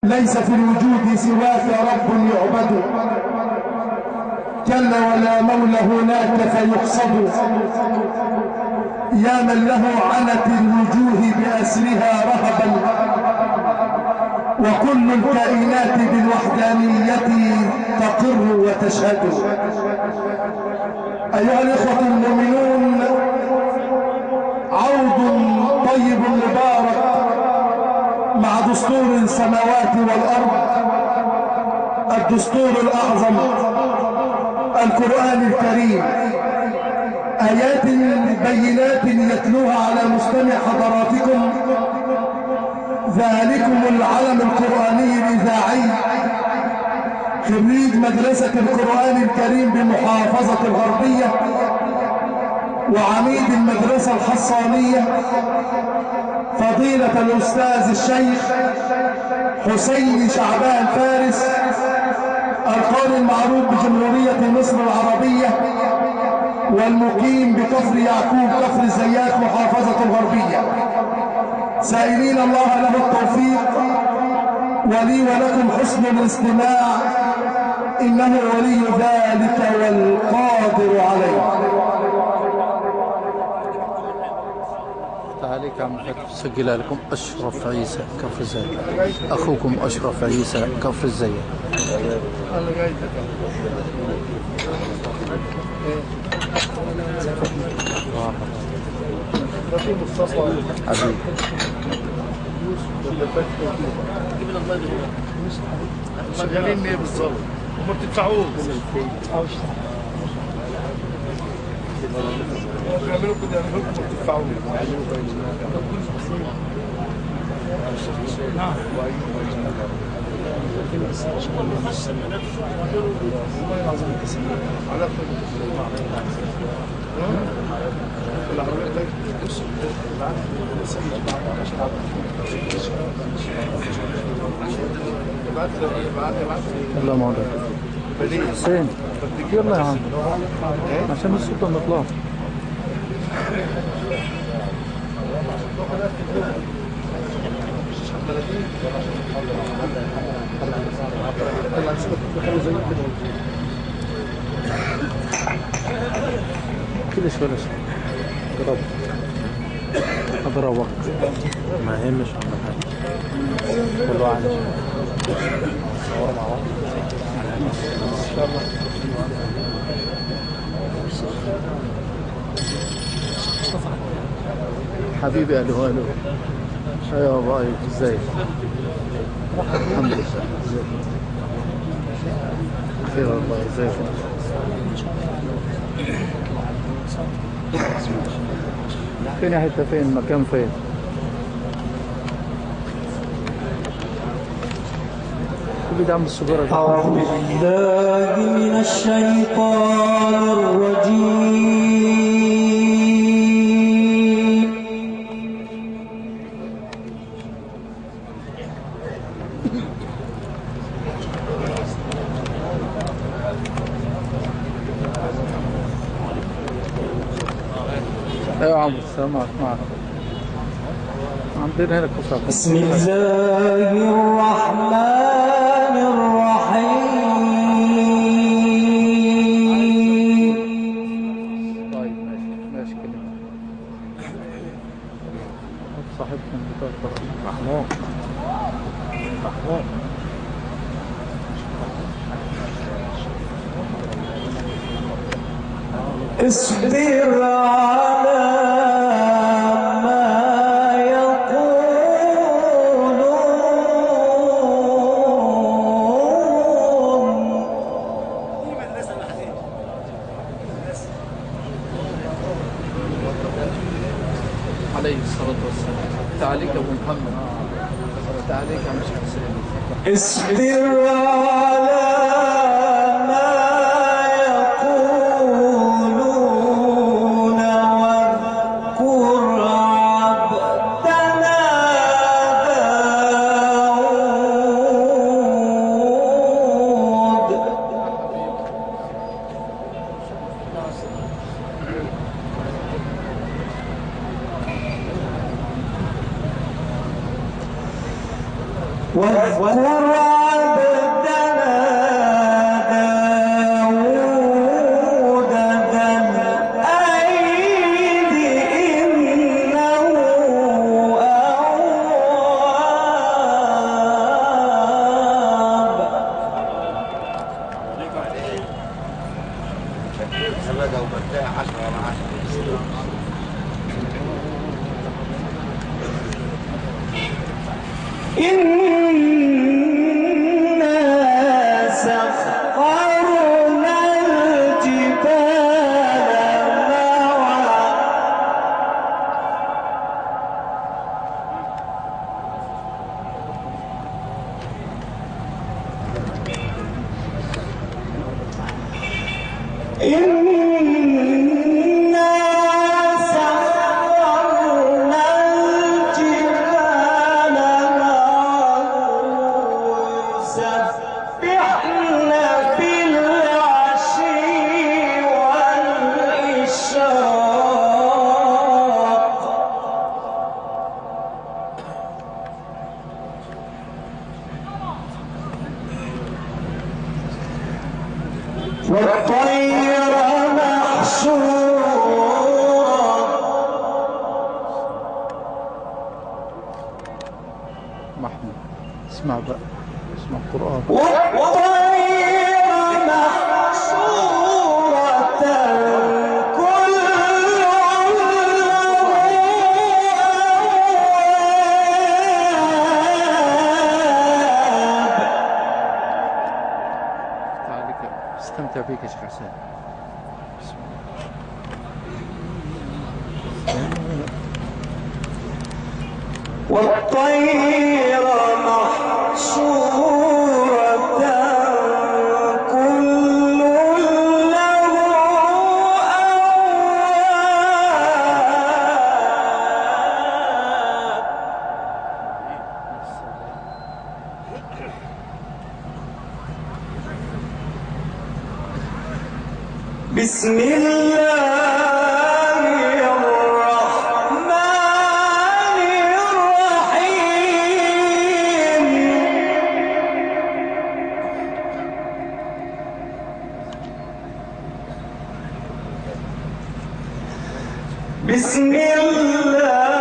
ليس في الوجود سواك رب يعبد، كلا ولا مولى هناك فيقصد. يا من له عنت الوجوه بأسرها رهبا، وكل الكائنات بالوحدانية تقر وتشهد. أيها الإخوة المؤمنون، عود طيب مبارك مع دستور السماوات والأرض، الدستور الأعظم القرآن الكريم، آيات بينات يتلوها على مستمع حضراتكم ذلكم العلم القرآني الإذاعي، خريج مدرسة القرآن الكريم بمحافظة الغربية، وعميد المدرسة الحصانية فضيلة الأستاذ الشيخ حسين شعبان فارس، القارئ المعروف بجمهورية مصر العربية والمقيم بكفر يعقوب كفر الزيات محافظة الغربية. سائلين الله له التوفيق ولي ولكم حسن الاستماع، إنه ولي ذلك والقادر عليه. عليك عم فتح سجل لكم أشرف عيسى كفر الزيات، أخوكم أشرف عيسى كفر الزيات. حبيبي شغالين ايه بالظبط؟ وما بتدفعوش. بيعملوا كده، يعملوا لكم ما بتدفعوش. نعم. يلا مولانا حسين، يلا يا عم عشان الصوت ما يطلعش. كده شوية اضرب اضربك ما يهمش عم حاجة، كل واحد صور مع بعض ان شاء الله. حبيبي الو الو، ايوه باي، ازيك؟ الحمد لله بخير والله. ازيك؟ فين حته؟ فين مكان؟ فين؟ كل ده عم السجارة. أعوذ بالله من الشيطان الرجيم. ايوه عمرو، السلام عليكم. عندنا هنا كفر. بسم الله الرحمن الرحيم. طيب ماشي ماشي كده. صاحبكم بتاع محمود محمود. اصبر على ما يقولون، عليه الصلاة والسلام. تعليق أبو محمد، تعليق يا مش حسين. اصبر على ما يقولون واذكر عبدنا داود. واذكر واذكر عبدنا داود ذا الأيد إنه أواب. إنا سخرنا الجبال معه إنا سخرنا الجبال معه يسبحن بالعشي والإشراق. والطير محشورة محمود اسمع بقى، اسمع القرآن. والطير محشورة كل له أواب. تعالك استمتع بيك يا شيخ حسين. بسم الله. والطير محشورة كل له أواب. بسم الله الرحمن الرحيم. بسم الله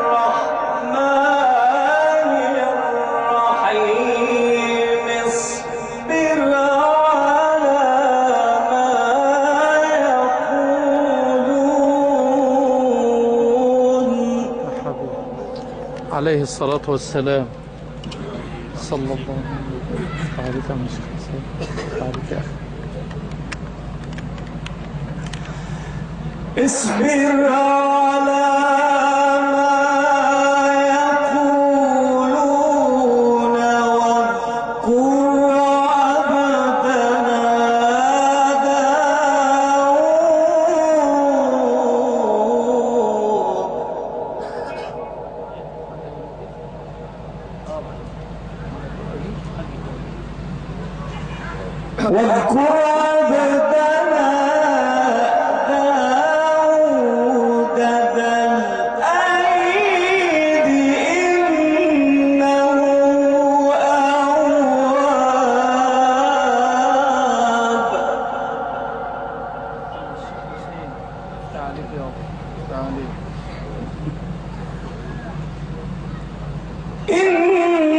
الرحمن الرحيم. اصبر على ما يقولون. عليه الصلاة والسلام صلى الله عليه وسلم. تعالك يا شيخ حسين، تعالك يا أخي. اصبر على ما يقولون واذكر عبدنا داود. واذكر عبدنا داود ذا الأيد إنه أواب. تعالك يا رب، تعالك.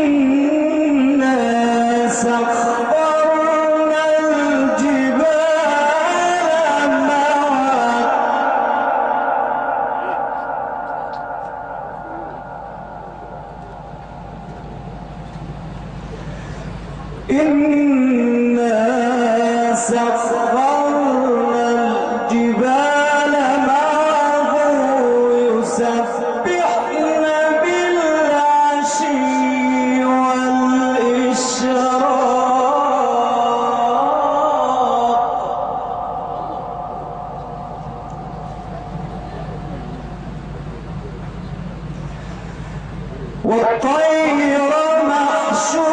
إنا سخرنا الجبال معه إنا سخرنا الجبال معه يسبحن بالعشي والإشراق. والطير محشورة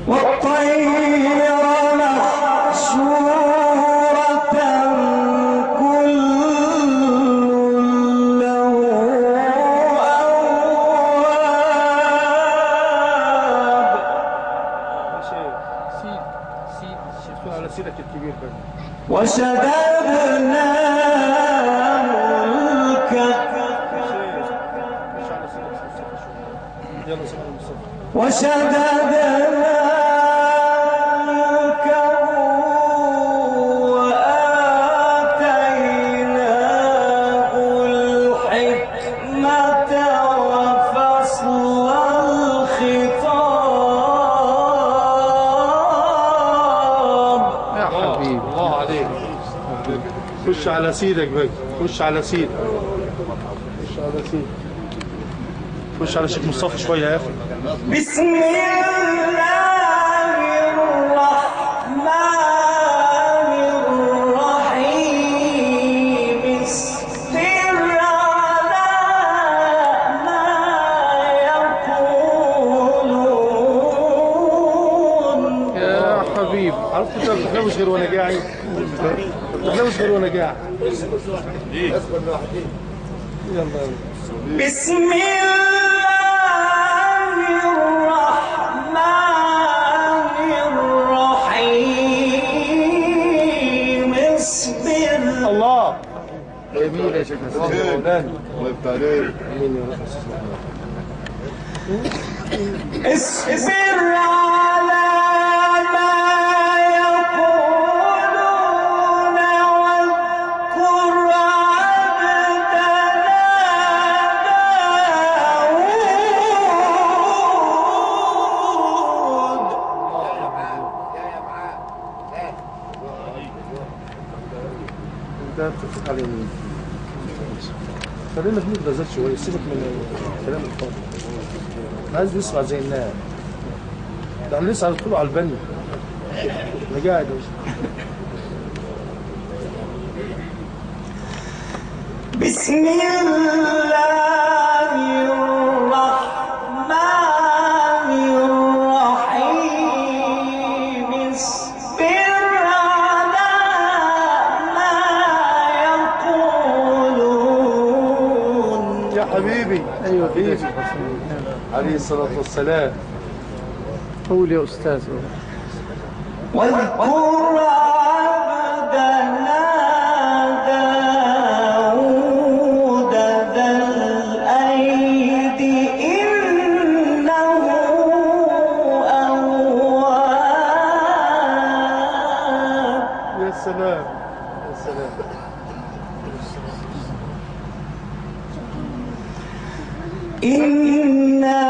والطير محشورة كل له أواب. على سيدك الكبير بقى. وشددنا ملكه وشددنا ملكه وآتيناه الحكمة وفصل الخطاب. يا حبيبي الله عليك. خش على سيدك بقى، خش على سيدك، خش على سيدك، خش على شيخ مصطفى شوية يا اخي. بسم الله الرحمن الرحيم. اصبر على ما يقولون. يا حبيبي عرفت انت ما بتحلمش غير وانا قاعد، ما بتحلمش غير وانا قاعد. يلا يلا. بسم الله الرحمن الرحيم. اصبر. الله جميل يا شيخ حسين. الله يفتح عليك. امين يا رب. اصبر على ما يقولون واذكر عبدنا داود. انت بتضحك على مين؟ خلينا في mood غزال شوية، سيبك من الكلام الفاضي. انا عايز نسمع زي الناس. ده احنا لسه هندخلوا على البني. انا قاعد اهو. بسم الله الرحمن الرحيم. اصبر على ما يقولون. يا حبيبي. ايوه كده يا شيخ حسين. عليه الصلاة والسلام. قول يا استاذ. واذكر عبدنا داود ذا الأيد إنه أواب. يا سلام يا سلام. إنا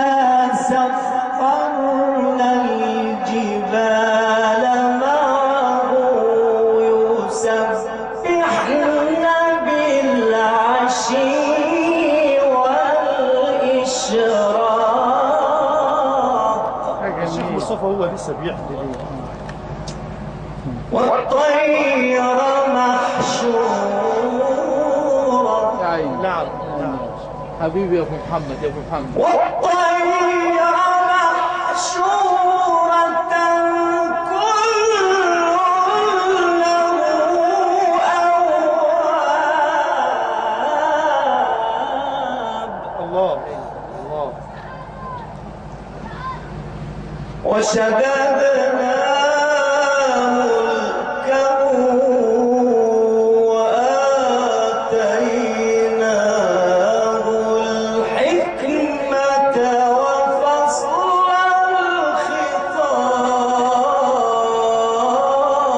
سخرنا الجبال معه يسبحن بالعشي والإشراق. الشيخ مصطفى هو لسه بيحكي ليه؟ والطير محشورة. يا عيني. نعم نعم. حبيبي يا ابو محمد، يا ابو محمد. والطير محشورة كل له أواب. الله الله. وشددنا ملكه وآتيناه الحكمة وفصل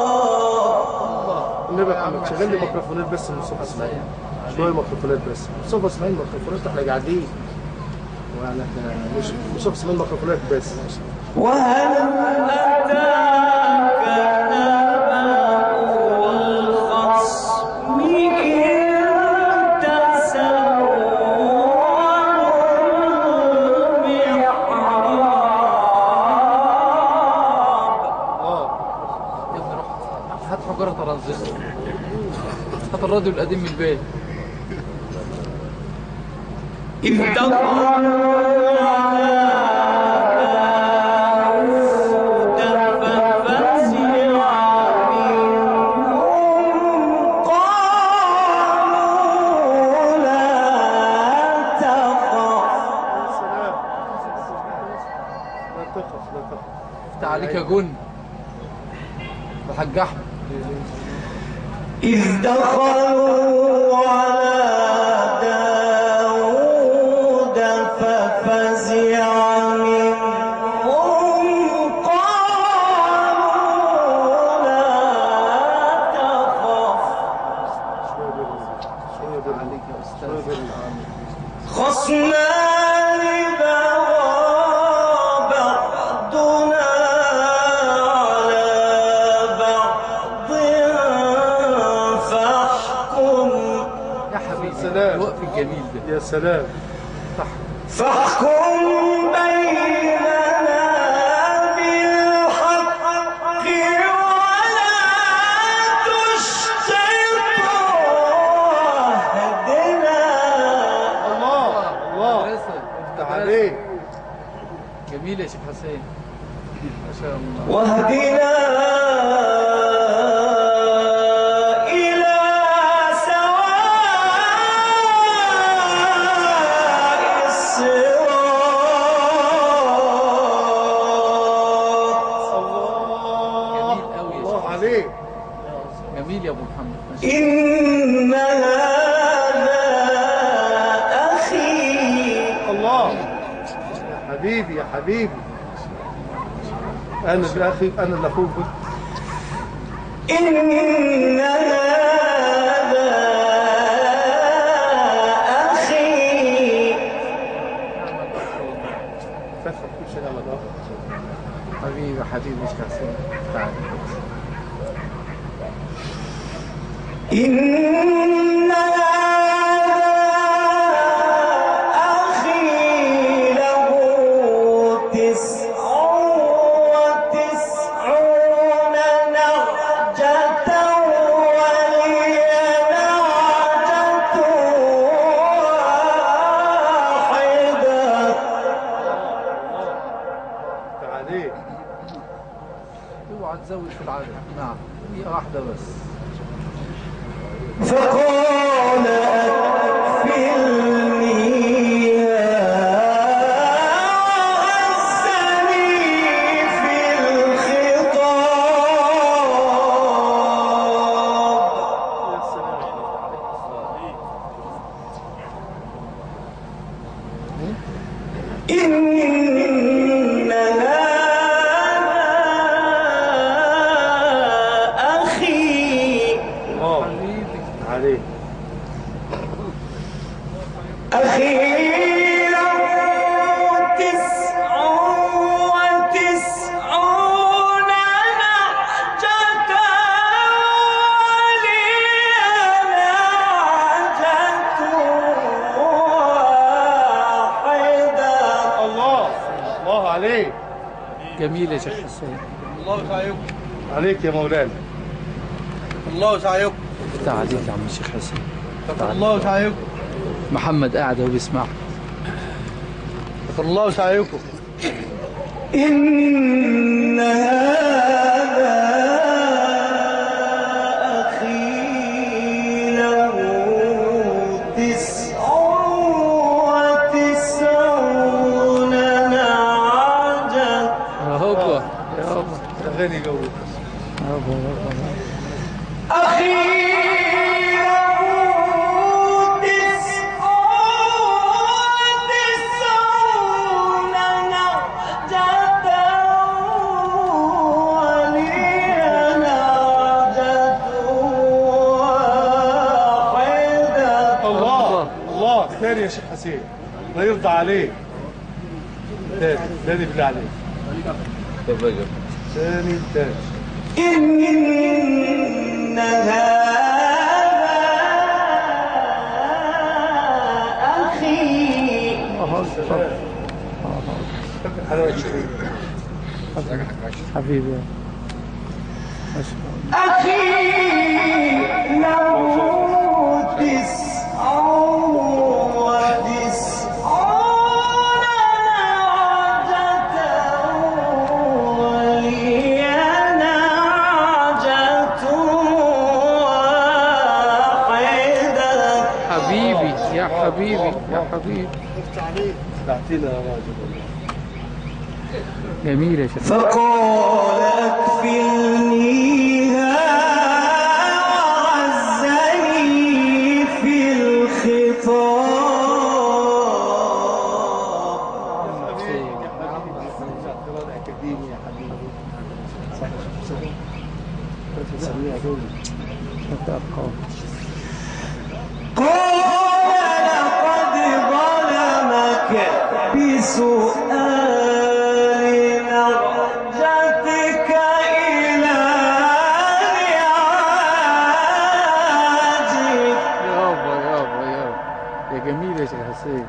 الخطاب. النبي محمد شغل لي ميكروفونات بس لمصطفى اسماعيل. شوية ميكروفونات بس. مصطفى اسماعيل ميكروفونات، احنا قاعدين. ويعني احنا مش مصطفى اسماعيل ميكروفونات بس. وهل أتاك نبأ الخصم إذ تسوروا المحراب. اه يا ابني روح هات حجره ترانزستور، هات الراديو القديم من البيت. إذ دخلوا على تخف لا تخف. افتح عليك يا جن الحاج احمد. إذ دخلوا على داود ففزع منهم قالوا لا تخف. عليك يا أستاذ. خصمان بغى بعضنا على بعض فاحكم. يا حبيبي الوقف الجميل ده. يا سلام. فاحكم بيننا بالحق ولا تشطط واهدنا. الله الله افتح عليك. جميل يا شيخ حسين ما شاء الله. واهدنا إلى سواء الصراط. الله جميل قوي يا الله شيخ حسين. عليك. جميل يا ابو محمد ما شاء الله. إن هذا أخي. الله يا حبيبي يا حبيبي. انا اللي اخي، انا اللي اخوك. إن هذا أخي. فتح كل شيء على ظهرك. حبيبي حبيبي يا شيخ حسين. تعال. إن هذا أخي له 99 نعجة ولي نعجة واحدة. افتح عليك. اوعى تزود في العدد. نعم هي واحدة بس. فقال أكفلنيها وعزني في الخطاب. يا سلام. إن هذا أخي. الله حبيبي عليك. أخي له 99 نعجة ولي نعجة واحدة. الله الله عليك. جميل يا شيخ حسين. الله سعيكم. عليك يا مولانا. الله سعيكم. افتح عليك يا عم الشيخ حسين. الله سعيكم. محمد قاعد اهو بيسمع. الله سعيكم. إن هذا أخي له 99 نعجة. يا هوبا يا هوبا اغاني جوه. يا هوبا يا هوبا. أخي له 99 نعجة ولي نعجة واحدة. الله الله. تاني يا شيخ حسين الله يرضى عليك. تاني تاني بالله عليك. تاني تاني. إن هذا أخي. الله أكبر. حلاوة الشيخ. حبيبي ما شاء الله. أخي له 99 نعجة ولي نعجة واحدة. حبيبي يا حبيبي يا حبيبي. افتح عليك. دعتينا يا راجل والله. جميل يا شيخ. فقال أكفلنيها وعزني في الخطاب. قال لقد ظلمك بسؤال نعجتك إلى نعاجك. يابا يابا يابا يا جميل يا شيخ حسين،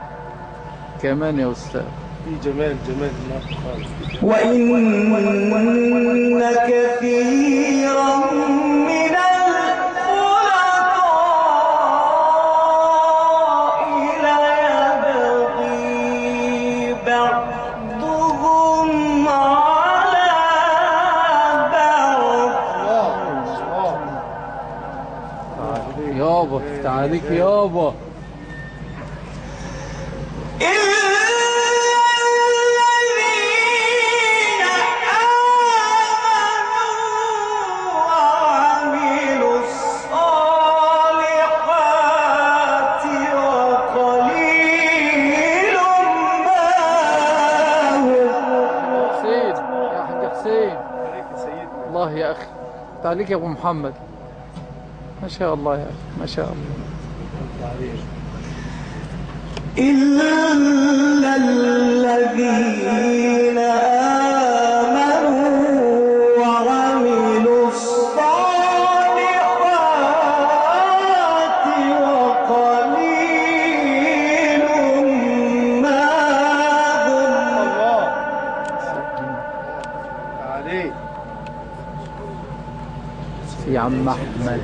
كمان يا أستاذ في جمال جمال النهارده خالص. وإن كثيرا من الخلطاء ليبغي بعضهم على بعض. يابا تعاليك يابا. إلا الذين آمنوا وعملوا الصالحات وقليل ما هم. حسين يا حاج حسين، الله يا أخي تعاليك يا أبو محمد، ما شاء الله يا أخي، ما شاء الله. إلا الذين آمنوا وعملوا الصالحات وقليل ما هم. الله عليك يا عم أحمد.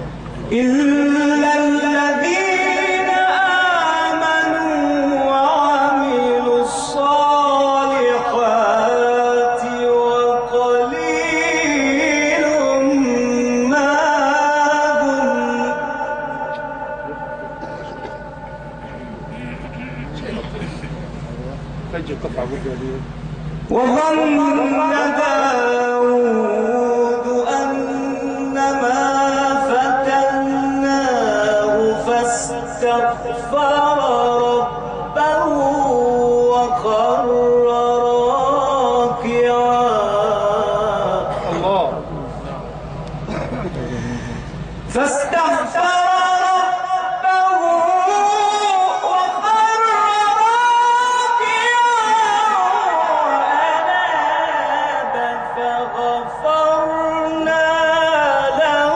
إلا الذين آمنوا وعملوا الصالحات وقليل ما هم. فجر قطعة برضه. وظن داود أنما فتناه فاستغفر ربه وخر راكعا. الله. فاستغفر ربه وخر راكعا وأناب فغفرنا له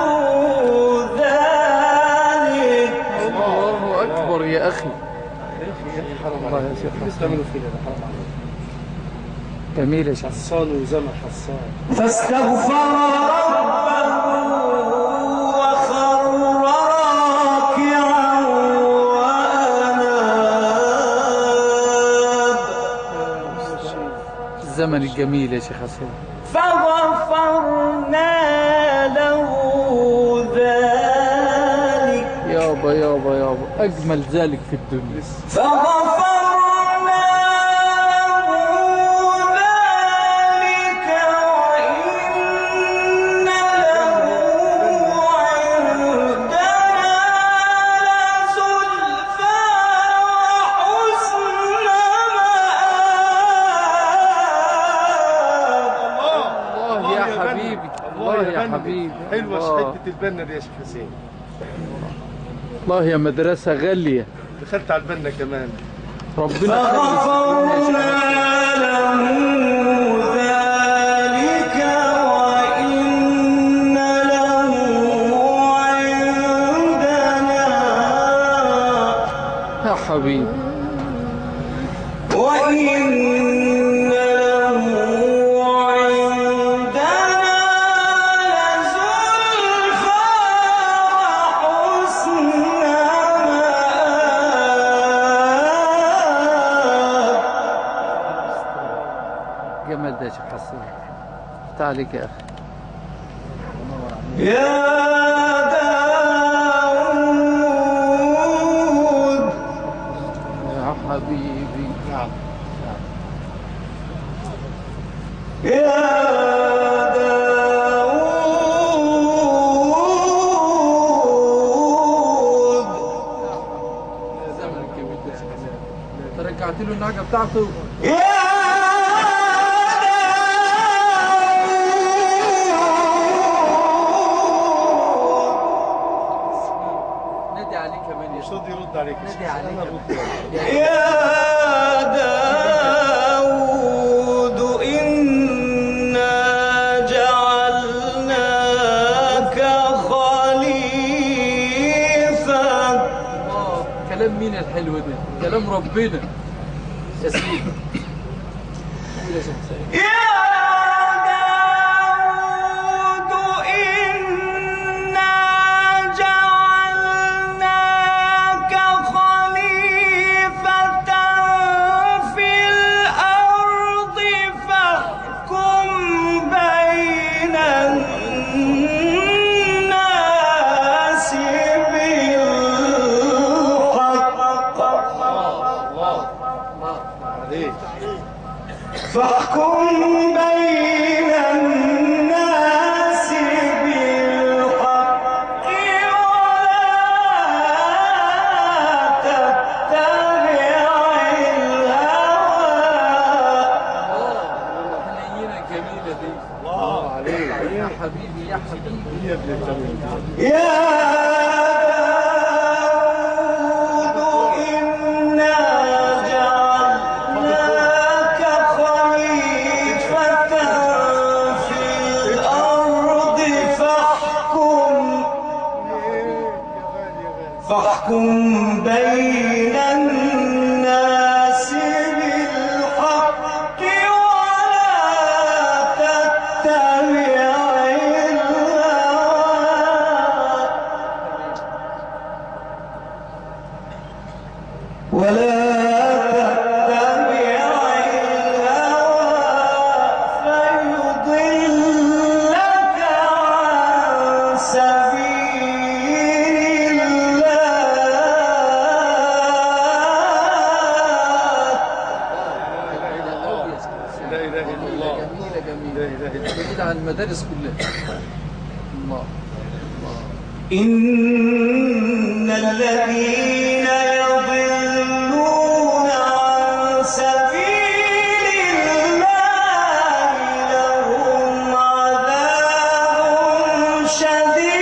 ذلك. الله أكبر يا أخي. يا أخي حرام عليك، ليش تعملوا فينا ده؟ حرام عليك. جميل يا شيخ. حصان وزمن حصان. فاستغفر ربه وخر راكعا وأناب. الزمن الجميل يا شيخ حسين. فغفرنا له ذلك. يابا يابا يابا، أجمل ذلك في الدنيا. فغفرنا له ذلك وإن له عندنا لزلفى وحسن مآب. الله يا حبيبي، الله يا حبيبي. حلوة حتة البنا دي يا شيخ حسين. الله يا مدرسة غالية. دخلت على البنا كمان. ربنا فغفرنا له ذلك وإن له عندنا يا حبيبي، وإن له عندنا لزلفى وحسن مآب. جمال ده يا شيخ حسين، تعاليك يا أخي. يا داود يا حبيبي. نعم. يا داود. الزمن الجميل ده انت رجعت له النعجه بتاعته. يا داود. نادي عليه كمان يا مش راضي يرد عليك. نادي عليك. انا ارد. يا داود إنا جعلناك خليفة. الله، كلام مين الحلو ده؟ كلام ربنا يا سيدي. قول يا شيخ حسين. يا داود إنا جعلناك خليفة في الأرض فاحكم بين الناس بالحق. عليك. فاحكم بين الناس بالحق ولا تتبع الهوى. الله، الحنينه الجميلة دي. الله عليك. يا حبيبي يا حبيبي. يا ابن الجميل. يا داود إنا جعلناك خليفة في الأرض فاحكم بين الناس بالحق ولا تتبع الهوى. ولا تتبع الهوى فيضلك عن سبيل الله. جميلة قوي يا سيدي حسين. لا اله الا الله. جميلة جميلة. لا اله الا الله. بعيد عن المدارس كلها. الله الله. إن الذين يضلون عن سبيل الله لهم عذاب شديد.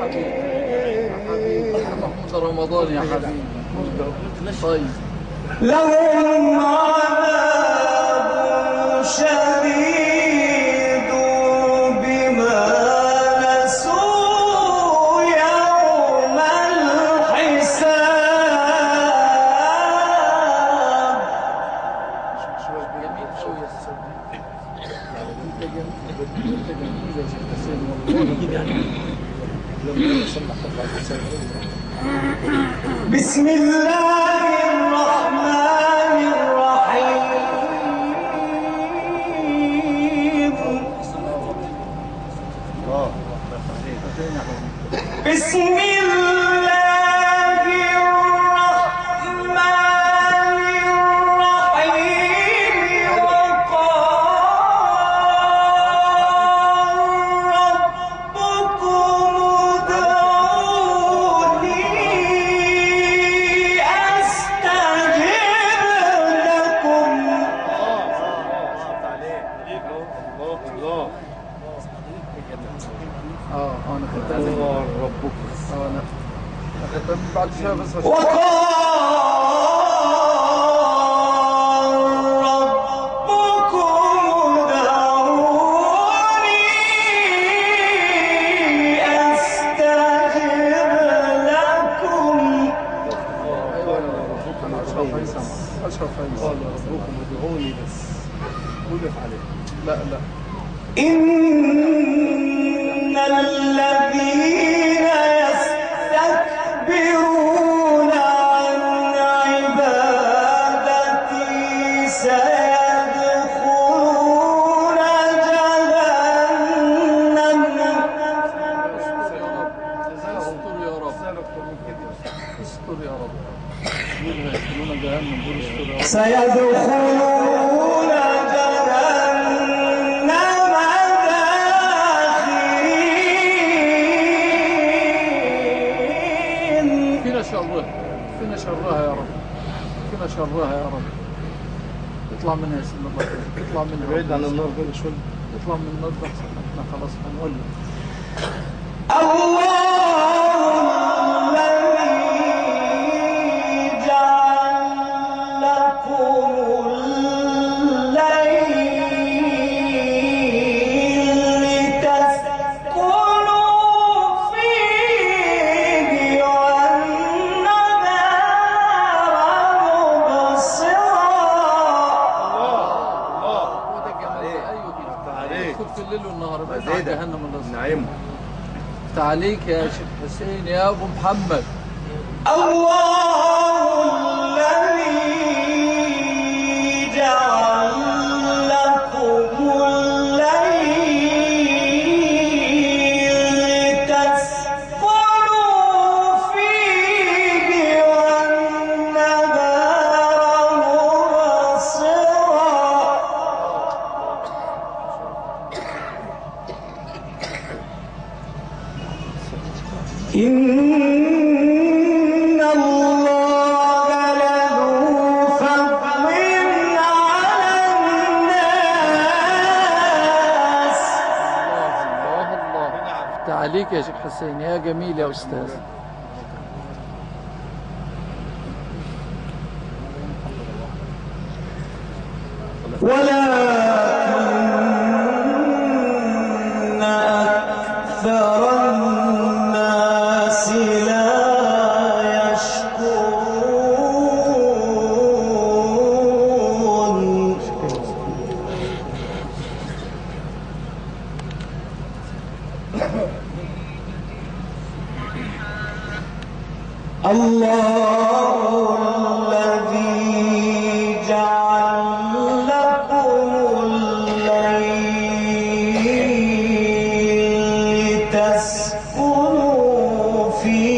حبيبي يا حبيبي يا محمود رمضان يا حبيبي. طيب لهم عذاب شديد بما نسوا يوم الحساب. جميل قوي يا سيدي. انت جميل، انت جميل يا شيخ حسين والله. بسم الله الرحمن الرحيم. بسم الله الرحمن الرحيم. وقال ربكم ادعوني أستجب لكم. الله الله. انا خدت بالي. الله ربكم. انا خدت بالي بعد شوية بس عشان وقال ربكم ادعوني أستجب لكم. ايوه انا اشرف هيثم، اشرف هيثم. قال ربكم ادعوني بس. وقف عليه. لا لا. إن الذين يستكبرون عن عبادتي سيدخلون جهنم. استر يا رب، استر يا رب، استر يا رب. دول هيدخلونا جهنم، دول استر يا رب. سيدخلون جهنم داخرين. فينا شرها، فينا شرها يا رب، فينا شرها يا رب. اطلع منها يا سيدنا الله، اطلع منها، بعيد عن النار ده شوية، اطلع من النار ده احسن، احنا خلاص هنولع. الله الذي جعل لكم الليل لتسكنوا فيه والنهار مبصرا. هو ده الجمال. ايوه كده، ادخل في الليل والنهار، بعيد عن جهنم الله. نعيم عليك يا شيخ حسين يا ابو محمد. الله الذي جعل لكم الليل لتسكنوا فيه والنهار مبصرا. إن الله لذو فضل على الناس. الله الله الله، افتح عليك يا شيخ حسين يا جميل يا أستاذ. ولكن أكثر الناس لا يشكرون. الله الذي جعل لكم الليل لتسكنوا فيه.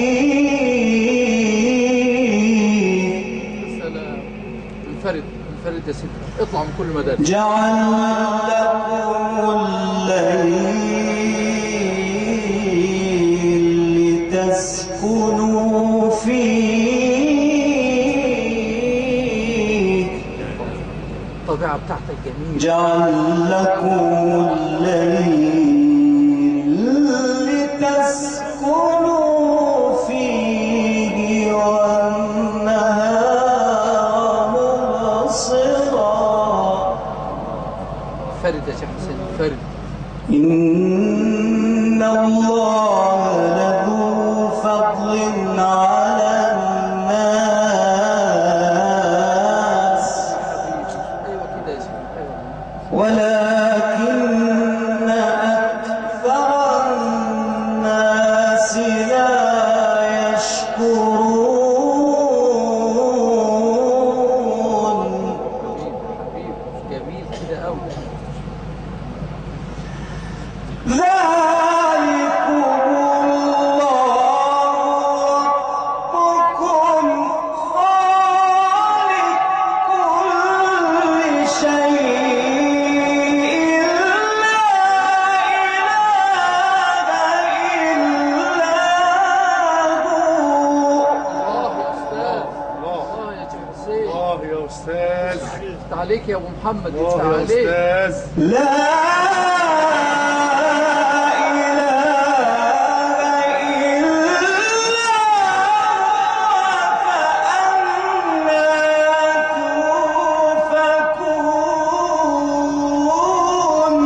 سلام. انفرد انفرد يا سيدي، اطلع من كل مدارس. جعل لكم الليل لتسكنوا فيه. الطبيعة بتاعتك جميلة. جعل لكم الليل لتسكنوا فيه والنهار مبصرا. فرد يا شيخ حسين، فرد. إن الله لذو فضل على الناس. ايوه كده يا شيخ، ايوه. ولكن أكثر الناس لا يشكرون. حبيبي حبيبي، جميل كده قوي. ذلكم الله ربكم خالق كل شيء لا إله إلا هو. الله يا أستاذ، الله يا شيخ حسين، الله يا أستاذ، افتح عليك يا أبو محمد، الله افتح يا عليك. أستاذ. لا إله إلا هو فأنا توفكون.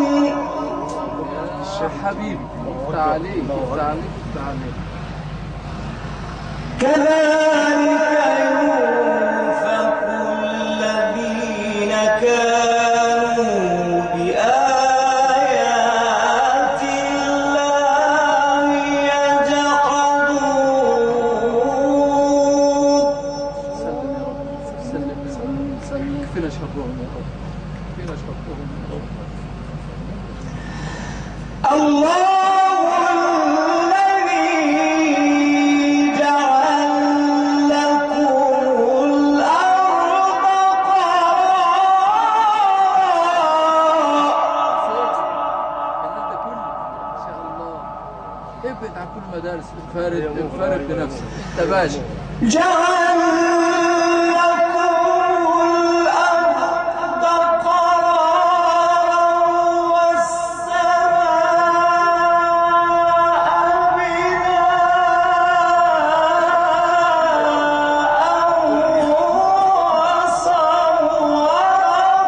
يا حبيبي، افتح عليك افتح عليك افتح عليك. كذلك يؤفك الذين كانوا بآيات الله يجحدون. سلم يا رب، سلم سلم سلم. كفينا شرهم يا رب، كفينا شرهم يا رب. الله الذي جعل لكم الأرض قرارا. انفرد انفرد بنفسك انت باشا. جعل لكم الأرض قرارا والسماء بناء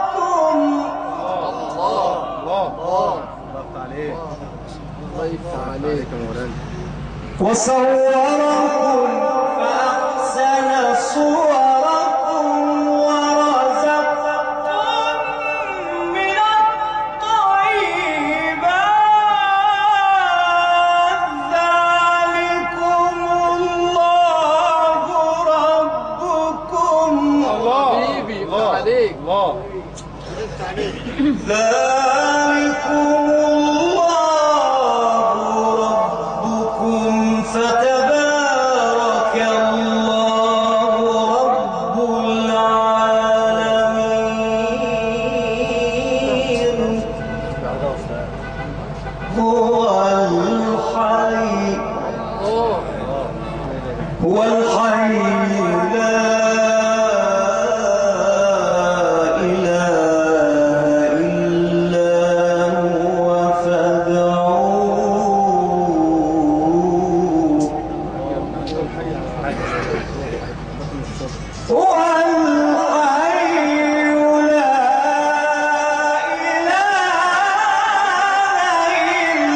وصوركم. الله الله الله يفتح عليك يا مولانا. وصوركم فأحسن صوركم ورزقكم من الطيبات ذلكم الله ربكم. حبيبي يفتح عليك. الله ذلكم الله ربكم فتبارك الله رب العالمين. هو الحي هو الحي لا إله إلا هو فادعوه. هو الحي لا إله إلا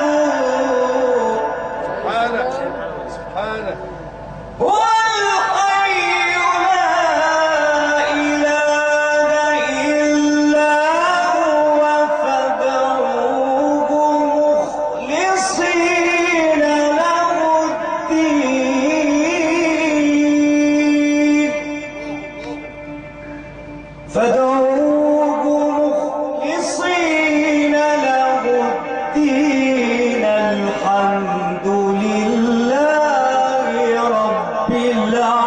هو. سبحانك سبحانك. هو الحي لا إله إلا هو فادعوه مخلصين له الدين. فادعوه مخلصين له الدين. الحمد لله رب العالمين.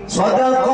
صدق